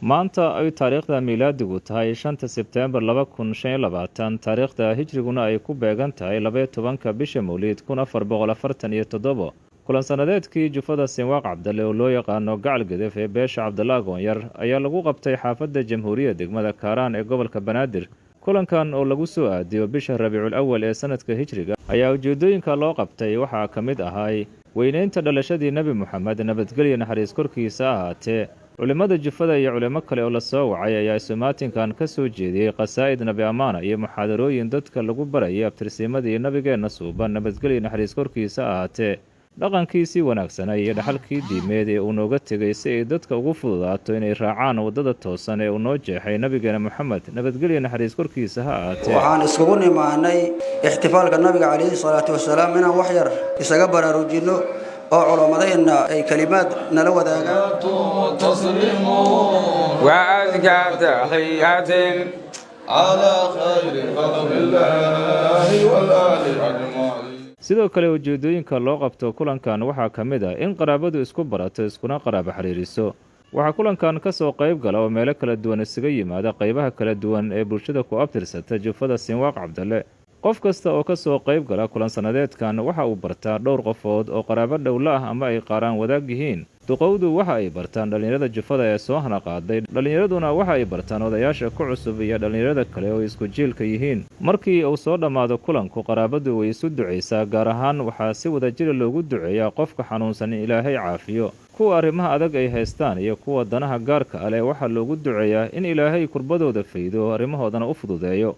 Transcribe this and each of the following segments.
Maanta ay taariikhda miilaadigu tahay 5-ta Sebteembar 2025, taariikhda hijriguna ay ku beegan tahay 12-ka bisha Mawliid 1447, kulan sanadeedkii jufada Sinwaaq Cabdalle oo loo yaqaano Gacal Gedef ee beesha Cabdalla Agoonyar ayaa lagu qabtay xaafadda Jamhuuriya, degmada Kaaraan ee gobolka Banaadir. Kulankan oo lagu soo aadiyo bisha Rabiicul Awal ee sanadka hijriga ayaa ujeedooyinka loo qabtay waxaa ka mid ahay weyneynta dhalashadii Nebi Moxamed, nabadgelya naxariis korkiisa ahaatee. Culimmada jufada iyo culimo kale oo lasoo wacay ayaa isumaatinkan ka soo jeediyey qasaa'id nabi ammaana iyo muxaadarooyin dadka lagu barayay abtirsiimadii nabigeenna suuban, nabadgelya naxariis korkiisa ahaatee, dhaqankiisii wanaagsanay iyo dhaxalkii diimeed ee uu nooga tegay, si ay dadka ugu fududaato inay raacaan waddada toosan ee uu noo jeexay nabigeena Moxamed, nabadgelya naxariis korkiisa ha ahaatee. Waxaan iskugu nimaanay ixtifaalka nabiga calayhi salaatu wasalaam inaan wax yar isaga baraarujinno oo culummadeenna ay kelimaad nala wadaagaan. وأزكى تحية على خير خلق الله والآل أجمعين. Sidoo kale ujeedooyinka loo qabto kulankan waxaa ka mid ah in qaraabadu isku barato, iskuna qaraabo xiriiriso. Waxaa kulankan ka soo qayb gala oo meelo kala duwan isaga yimaada qaybaha kala duwan ee bulshada ku abtirsata jufada Sinwaaq Cabdalle. Qof kasta oo ka soo qayb gala kulan sanadeedkan waxa uu bartaa dhowr qofood oo qaraabo dhowla ah ama ay qaaraan wadaag yihiin. Duqowdu waxa ay bartaan dhallinyarada jufada ee soo hana qaaday, dhallinyaraduna waxa ay bartaan odayaasha ku cusub iyo dhallinyarada kale oo isku jiilka yihiin. Markii uu soo dhammaado kulanku, qaraabadu way isu ducaysaa, gaar ahaan waxaa si wadajira loogu duceeyaa qofka xanuunsan in Ilaahay caafiyo, kuwa arrimaha adag ay haystaan iyo kuwa danaha gaarka ah leh waxaa loogu duceeyaa in Ilaahay kurbadooda faydo, arrimahoodana u fududeeyo.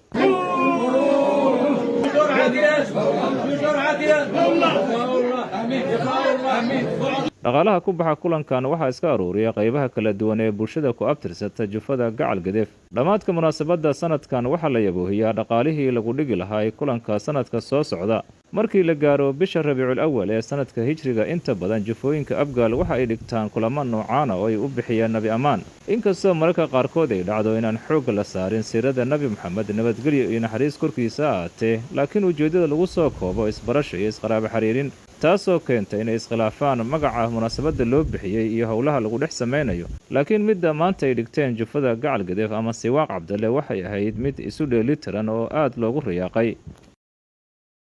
Dhaqaalaha ku baxa kulankan waxaa iska aruuriya qaybaha kala duwan ee bulshada ku abtirsata jufada Gacal Gedef. Dhammaadka munaasabadda sanadkan waxaa la yaboohiyaa dhaqaalihii lagu dhigi lahaa ee kulanka sanadka soo socda. Markii la gaaro bisha Rabiicul Awal ee sanadka hijriga, inta badan jufooyinka Abgaal waxa ay dhigtaan kulamo noocaana oo ay u bixiyaan nabi ammaan, inkastoo mararka qaarkood ay dhacdo inaan xoogga la saarin siirada Nebi Moxamed, nabadgelyo iyo naxariis korkiisa ahaatee, laakiin ujeeddada lagu soo koobo isbarasho iyo isqaraabo xiriirin, taasoo keenta inay iskhilaafaan magaca munaasabadda loo bixiyey iyo howlaha lagu dhex samaynayo. Laakiin midda maanta ay dhigteen jufada Gacal Gedef ama Siwaaq Cabdalle waxay ahayd mid isu dheelitiran oo aad loogu riyaaqay.